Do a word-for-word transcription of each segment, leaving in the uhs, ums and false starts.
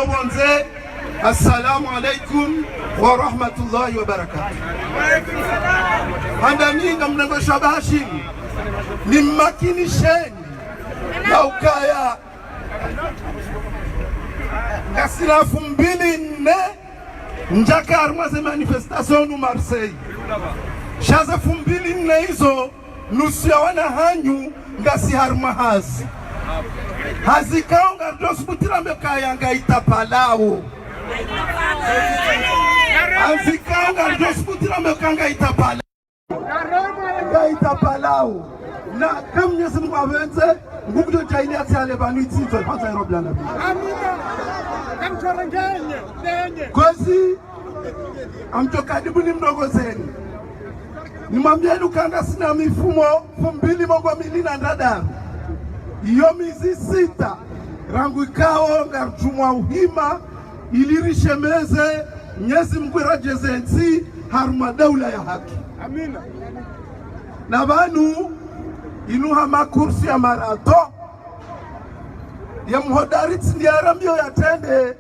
Pvondze, assalamu alaikum wa rahmatullahi wa barakatuh. Handani ngamnengo shabashi, nimmakinisheni, na ukaya ngasina fumbili nne ndjaka harumwa ze manifestation hunu Marseille. Sha ze fumbili nne izo, nusu ya wana hanyu ngasi harumwa hazi. Hazi ikao ngaridjo subutu rambe ukaya ngaitapalao. Hazi ikao ngaridjo subutu rambe ukaya ngaitapalao. Ngaitapalao. Na eka Mwenyezi Mungu apvendze, ngudjo djaaliya tsi ale pvanu itsi itso, kwanza ya Rabbil Alamin. Amina. Kamchora ngenye, ngenye. Kwezi, ngamdjo karibu nimrongozeni. Nimwambieni ukaya ngasina mifumo fumbili mengo mili na ndraru. Iyo mezi sita, rangu ikao ngaridjumwa uhima, ili rishemeze, Mwenyezi Mungu yaredjeze ntsi harumwa daula ya haki. Amina. Na pvanu, inu hama kursi ya marato, ye mhodari tsi ndiye yarambio yatrende,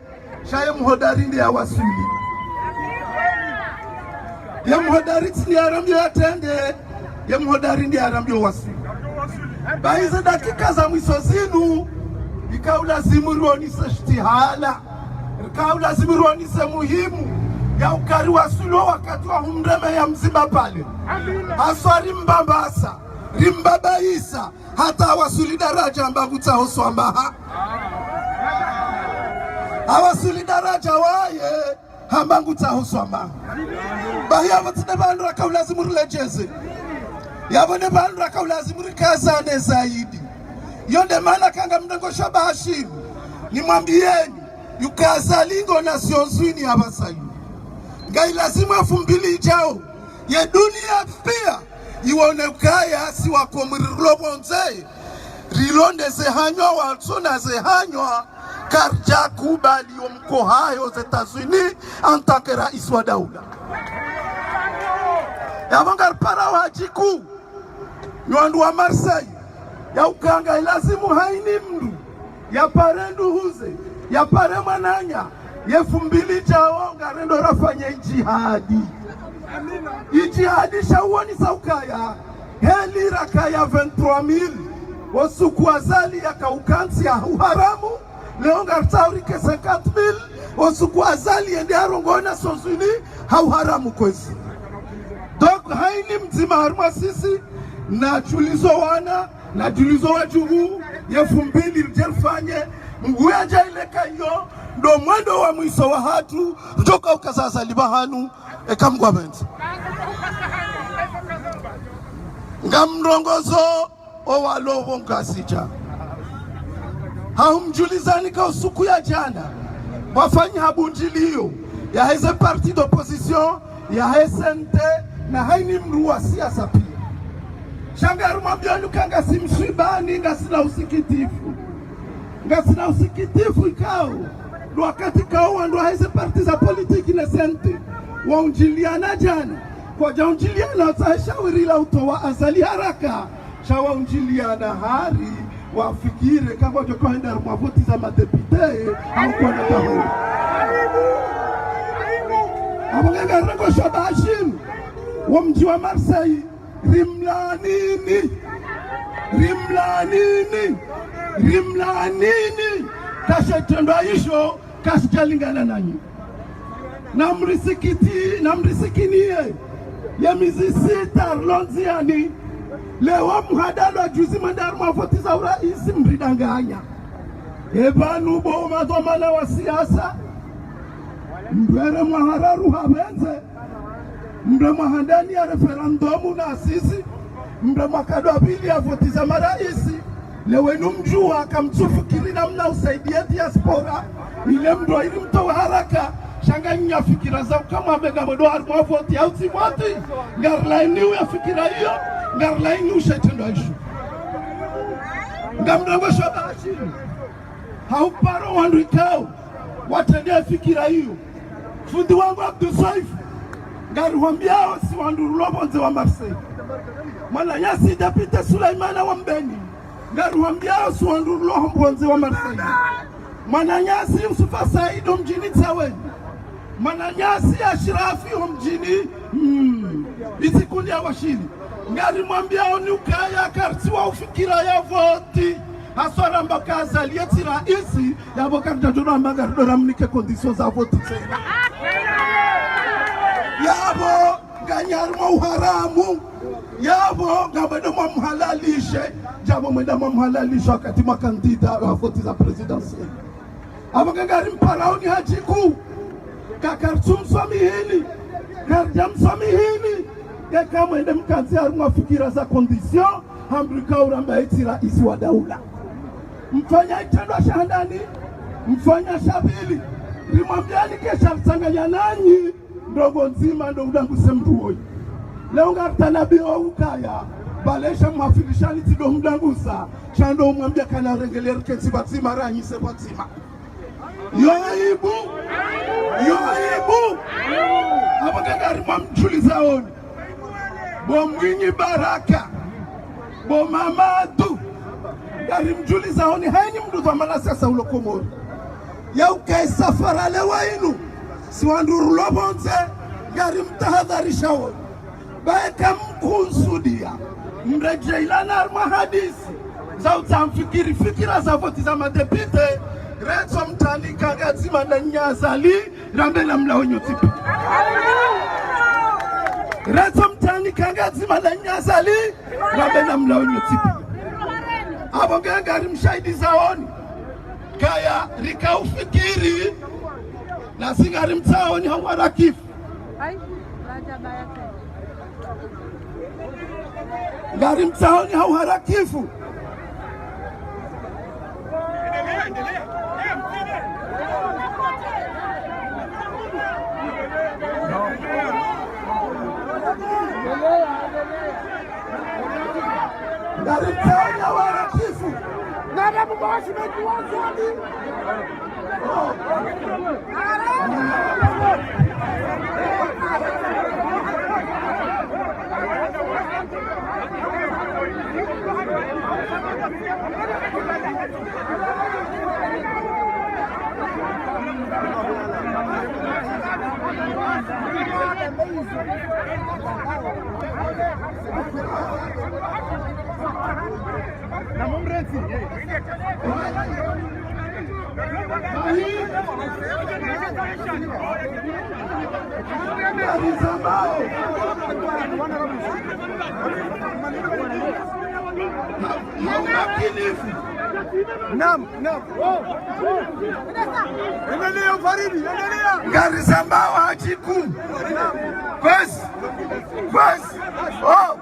sha ye mhodari ndiye yawaswili. Ye mhodari tsi ndiye yarambio yatrende, ye mhodari ndiye yarambio waswili. Bahi ze dakika za mwiso zinu, ikao lazimu rionese shitihala, ikao lazimu rionese muhimu ya ukaya riwaswili wakati wa humreme ya mzima pale. Haswa rimbambasa, rimbabaisa, hata hawaswili daraja hamba ngutsaho swamaha. Hawaswili daraja waye, hamba ngutsaho swamaha. Bahi yapvo tsi nde pvanu rakao lazimu riledjeze. Yapvo nde pvanu rakao lazimu rikazane zaidi. Iyo nde maana eka ngamnengo shabashi, nimwambieni, yukaza lingo na sionzwini ya pvasa inu. Ngailazimu ye fumbili idjao, ye dunia pia, iwone ukaya si wakomori rilo pvondze, rilo nde ze hanywa, watsuna ze hanywa, karidja kubali yo mkohayo ze États-Unis, en tant que rais wa daula. Yapvo ngaripara wadjibu, nyi wandru wa Marseille, ya ukaya ngailazimu haini mndru, yapare nduhuze, yapare mwananya, ye fumbili idjao ngarendo rafanye idjihadi. Idjihadi sha uonesa ukaya, heli rakaya vingt-trois mille, wo usuku Azali yakao ukantsi ha uharamu, leo ngaritsaho rike cinquante mille, wo usuku Azali yende yarongowe na Nations Unies ha uharamu kwezi. Donc, haini mdzima harumwa sisi, nadjulizo wana, nadjulizo wadjuhu, ye fumbili ridje rifanye, Mngu yadjaaliye ukaya iyo ndo mwendo wa mwiso wahatru, ridjoka ukaza Azali pvahanu, eka Mngu apvendze. Ngamrongozo owalo pvo Ngazidja. Hahumdjulizani ukaya usuku ya djana, pvwafanyiha bundjiliyo, yahe ze partis d'opposition, yahe C N T, na haini mndru wa siasa pia. Sha ngarimwambioni ukaya ngasi mswibani, ngasina usikitifu. Ngasina usikitifu ikao, ndo wakati ikao wandru wahe ze partis za politiki ne C N T, waundjiliana djana, kwadja undjiliana watsahe shawiri la utowa Azali haraka, sha waundjiliana hari, wafikiri ukaya ngwadjo hwenda harumwa voti za madepite, hau kwana kahoro. Apvo ngamnengo shabashi, wo mdji wa Marseille, rimlaanini, rimlaanini, rimlaanini, ukaya she itrendwa isho, kashidjalingana nanyi. Namrisikiti-, namrisikiniye, ye mezi sita rilo ndziani, leo mhadalwa juzi mwende harumwa voti za uraisi mridanganya. Epvanu bo madhwamana wa siasa, mndru ere mwaha raru hapvendze, mndru mwaha ndani ya referendum na sisi, mndru mwaka wa pvili ya voti za maraisi, leo inu mdjuwa kamtsufikiri namna usaidiya diaspora, ile mndru ili mtowe haraka, sha nganyi na fikira za ukaya mwambe ngamwendo harumwa voti ya utsi voti, ngarilaaniyo ya fikira iyo, ngarilaaniyo she itrendwa isho. Ngamnengo shabashi. Hahuparo wandru ikao, watrende fikira iyo. Fundi wangu Abdou Soef, ngarihwambiao si wandru rilo pvondze wa Marseille. Mwananyasi député Souleymane wa Mbeni, ngarihwambiao si wandru rilo pvondze wa Marseille. Mwananyasi Yusufa Said ho mdjini Tsaweni. Mwananyasi Ashirafi ho mdjini, mm, Itsikuni ya Washili. Ngarimwambiao ni ukaya karitsi wa ufikira ya voti. Haswa ramba ka Azali yetsi raisi, yapvo karidjadjo ramba ngarido ramnike conditions za voti tsena. Yapvo nganyi harimwa uharamu. Yapvo ngamwendo mwamhalalishe. Yapvo mwenda mwamhalalishe wakati mwa kandida wa voti za présidentielles. Apvo nge ngarimparaoni hadjiku. Ka karitsumswamihini. Karidjamswamihini. Eka mwende mkandzi harimwa fikira za condition, hamrika uramba yetsi raisi wa daula. Mfanya itrendwa sha handani, mfanya sha pvili. Rimwambiani ke sha ritsanganya nanyi, ndrongo ndzima ndo udanguse mndru woyi. Leo ngaritanabiwa ukaya, pvale sha mwafilishani tsi ndo mdangusa, sha ndo umwambia kana rengeleri kentsi pvadzima ranyise pvadzima. Yo aibu. Yo aibu. Apvo nge ngarimwamdjulizaoni. Bo Mwinyi Baraka. Bo Mamadu. Ngarimdjulizaoni hayini mndru dhwamana siasa ulo Komori. Ya ukaisa farale wa inu. Si wandru rulo pvondze. Ngarimtahadharishaoni. Baye kamkunsudia, mredjeyi lana harimwa hadisi za utsamfikiri fikira za voti za madepite, retso mtani kanga dzima na nyi Azali, rambe na mlawo nyotsipi. Retso mtani kanga dzima na nyi Azali, rambe na mlawo nyotsipi. Apvo nge ngarimshahidizaoni, kaya rika ufikiri, na si ngarimtsaoni ha uharakifu. Ai, raja baya tena. Ngarimtsaoni ha uharakifu. Ngarimtsaoni ha uharakifu. Nada mbashi meji wa zodi. Naam, naam. Endelea, Faridi, endelea. Ngarizambao hadjiku. Kwezi. Kwezi. Oh.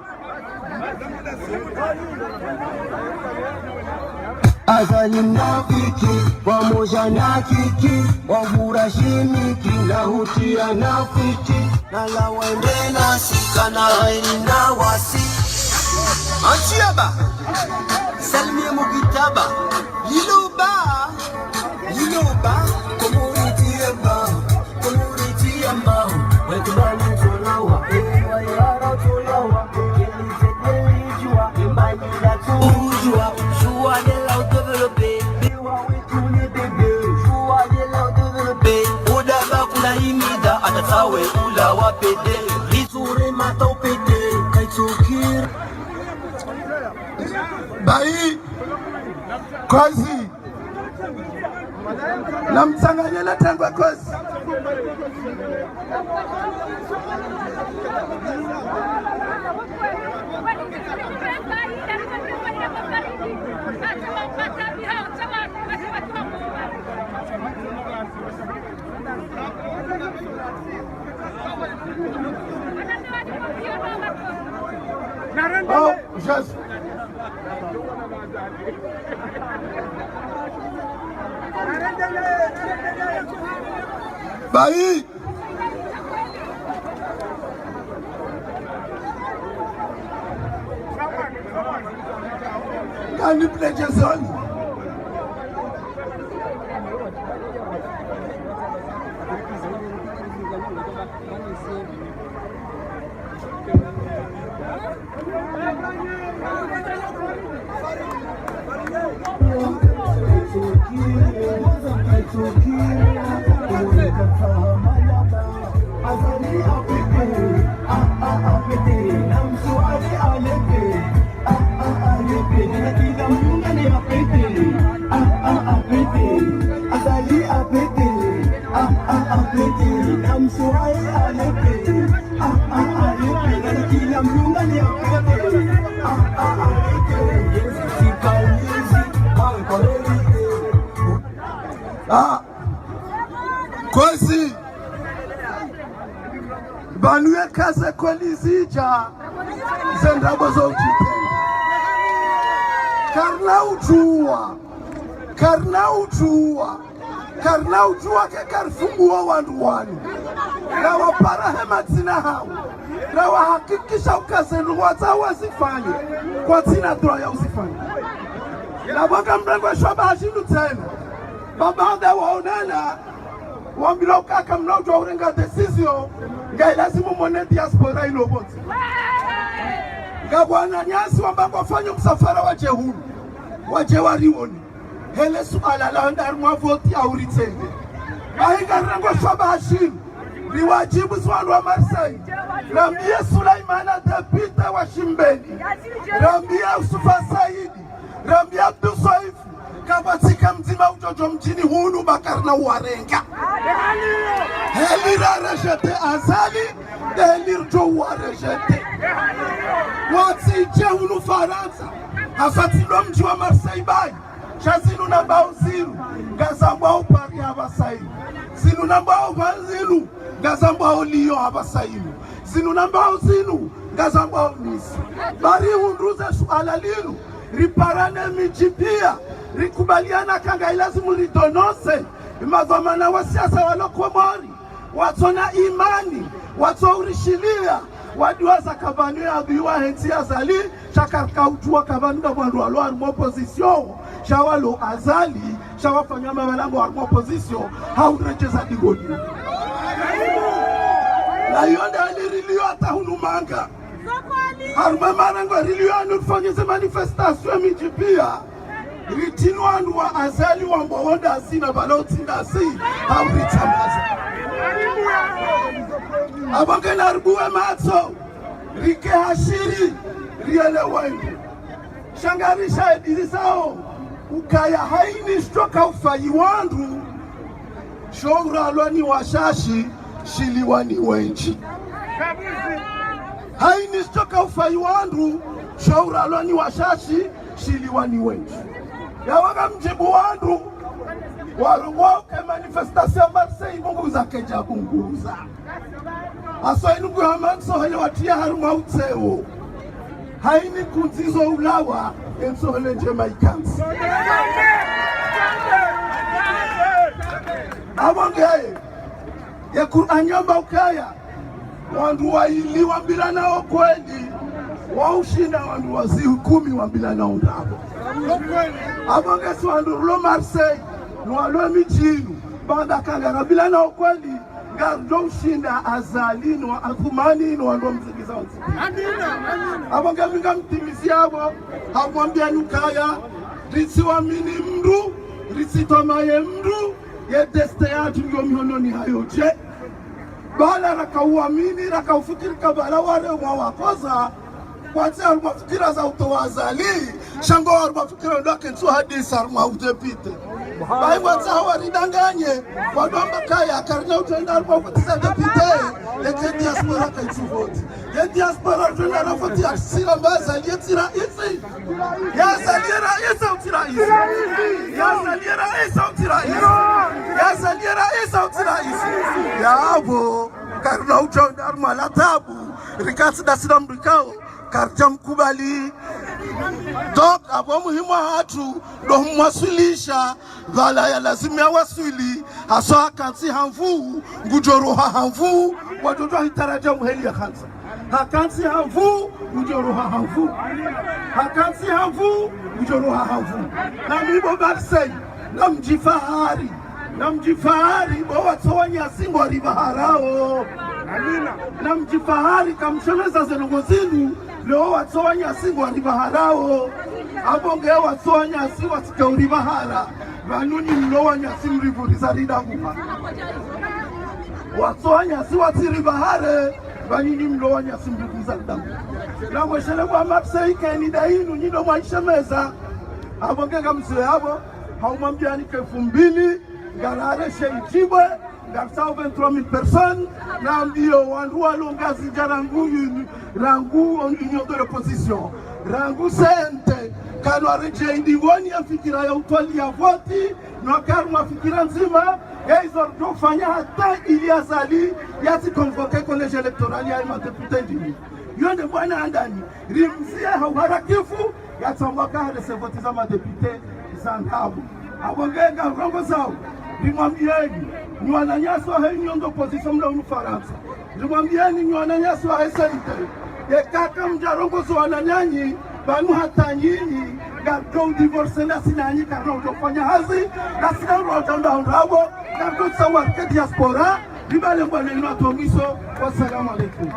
Azali mnafiki, wamoja na Kiki, wavura shimiki, na hutia nafiki. Na la wende nasi, kana haini na wasi. Antiaba, Salmi Mugitaba, Liloba. Liloba, Komori Tiamba, Komori Tiamba. Wetubani tolawa, eh, wayara tolawa. Kelise kelijua, imani la tujua. Joie de la développer. Biwa wetu ni bébé. Joie de la développer. Udaba kuna imida, atatsawe ula wa pede. Rizure mata upede, kaitsukir. Bayi, kwezi. Namtsanganye le tengwe kwezi. Oh, Jésus. Bayi. Kani pledge zoni. Kwezi, pvanu yeka ze kweli zidja, ze ndrabo zo udjitenga. Karina udjuwa, karina udjuwa, karina udjuwa ke karifumbuwa wandru wanu. Rawapara he madzina hawo. Rawahakikisha uka ze ndrongoo za wazifanye, kwatsina droit ya uzifanya. Napvo ngamrengo shwabaha shinu tsena. Baba nda waonana, wambilwa uka kamna udjuwa urenga décision, ngailazimu mwone diaspora ilo pvondze. Ngapvo wananyasi wamba ngwafanye msafara wadje hunu, wadje warione. Hele suala la wenda harimwa voti au ritsenge. Bahi ngarirengo shwabaha shinu, riwadjibu si wandru wa Marseille. Rambiye Sulaimana, député wa Shimbeni. Rambiye Yusufa Saidi. Rambiye Abdou Soefo. Kapvatsika mdzima udjodjo mdjini hunu ba karina uwarenga. Heli ra rejeté Azali, heli ridjo uwa rejeté. Watsidje hunu Farantsa, hafatiwa mdji wa Marseille bahi. Sha zinu nambao zinu, ngazambwao Paris hapvasa inu. Zinu nambao pva zinu, ngazambwao Lyon hapvasa inu. Zinu nambao zinu, ngazambwao Nice. Bari hundru ze suala linu, riparane midji piya, rikubaliana ka ngailazimu ridonose, madhwamana wa siasa walo Komori, watsona imani, watso urishiliya, waduwaza ka pvanu ya biwa hentsi ya Azali, sha karika udjuwa ka pvanu nda wandru walo harimwa opposition, sha walo Azali, sha wafanya mabalango harimwa opposition, hau redjeza digoni. Na iyo nda hali riliyo hata hunu manga. Harimwa marengo riliyo hanu rifanye ze manifestation midji piya. Ritrini wandru wa Azali wambo wonda asina balo tsinda si, hau ritsambaza. Apvo nge naribuwe matso, rike hashiri, rielewe wendru. Sha ngarishahidizisao, ukaya haini shitsoka ufayi wandru, sho uralwa ni washashi, shiliwa ni wendji. Haini shitsoka ufayi wandru, sho uralwa ni washashi, shiliwa ni wendji. Yawaga mdjibu wandru, warongoa uke manifestation ya Marseille ibunguza kedja bunguza. Aso inu kuhama ntsohole watriya harimwa utseo. Haini kundzizo ulawa, entsohole ndjema ikantsi. Apvo nge, ye Kur'ani yamba ukaya, wandru waili wambilanao kweli, waushinda wandru wazi kumi wambilanao ndrabo. Apvo nge si wandru rilo Marseille, ni walo midjini, baanda ka ngarambilanao kweli, ngarijo ushinda Azali no Athumani no wandru wa mzingiza wontsi. Apvo nge mi ngamtimiziyapvo, hamwambiyani ukaya, ritsiwamini mndru, ritsitwamaye mndru, ye destin yatru yo mihononi hayo dje. Bala rakauwamini, rakaufikiri ka bala ware mwa wakoza, kwatsi harumwa fikira za utowa Azali, sha ngo harumwa fikira ndo akentsu hadisi harumwa udepite. Bahi ngwatsaha waridanganye, wadwamba kaya, karina utrenda harumwa voti za depite, eke diaspora kaitsu voti. Ye diaspora utrenda na voti ya tsira mba Azali ye tsi raisi. Ya Azali ye raisi au tsi raisi? Ya Azali ye raisi au tsi raisi? Ya Azali ye raisi au tsi raisi? Yapvo, karina utrenda harumwa la tabu, rikatsi ndasi na mndru ikao, karidja mkubali. Donc, apvo muhimu hatru, ndo humwaswilisha, pvala ya lazimu ya waswili, haswa hakantsi ha nvu, ngujo roha ha nvu, watoto hitaraja muheli ya kantsi. Hakantsi ha nvu, ngujo roha ha nvu. Hakantsi ha nvu, ngujo roha ha nvu. Na mi bo Marseille, namdjifahari. Namdjifahari, bo watso wanyasi ngwarivaharao. Amina. Namdjifahari, kamshemeza ze ndrongoo zinu, leo watso wanyasi ngwarivaharao. Apvo nge watso wanyasi watsike urivahara. Pvanu nyi mlo wanyasi mrivuriza ridanguha. Watso wanyasi watsirivahare, pvanu nyi mlo wanyasi mrivuriza ridanguha. Na mweshele kwa Marseille keni da inu, nyi ndo mwaishemeza. Apvo nge ngamzwe apvo, haumwambiyani ke elfu mbili, ngarare she itibwe, ngarisao vingt-trois mille personnes, na mbiyo wandru walo Ngazidja rangu uni-, rangu Union de l'Opposition, rangu C N T, kanu aredjei dingoni ya fikira ya utwali ya voti, no karumwa fikira ndzima, Ezo ridjofanya hata ili Azali yatsi convoqué collège électoral ya madéputé ndini. Yo nde bwana handani, rimzie ha uharakifu, yatsamba ka harese voti za madéputé za ndrabo. Abo nge ngarongozawo, rimwambieni, nyi wananyasi wahe Union d'opposition mlio hunu Farantsa. Rimwambieni, nyi wananyasi wahe C N T. Yeka kamdjarongoza wananyanyi, pvanu hata nyinyi, ngaridjo divorcé nasi nanyi, karina udjofanya hazi, ngasina udjo unda ndrabo, ngaridjo tsaha warike diaspora, ribale bwana inu atomiso. Wassalamu alaikum.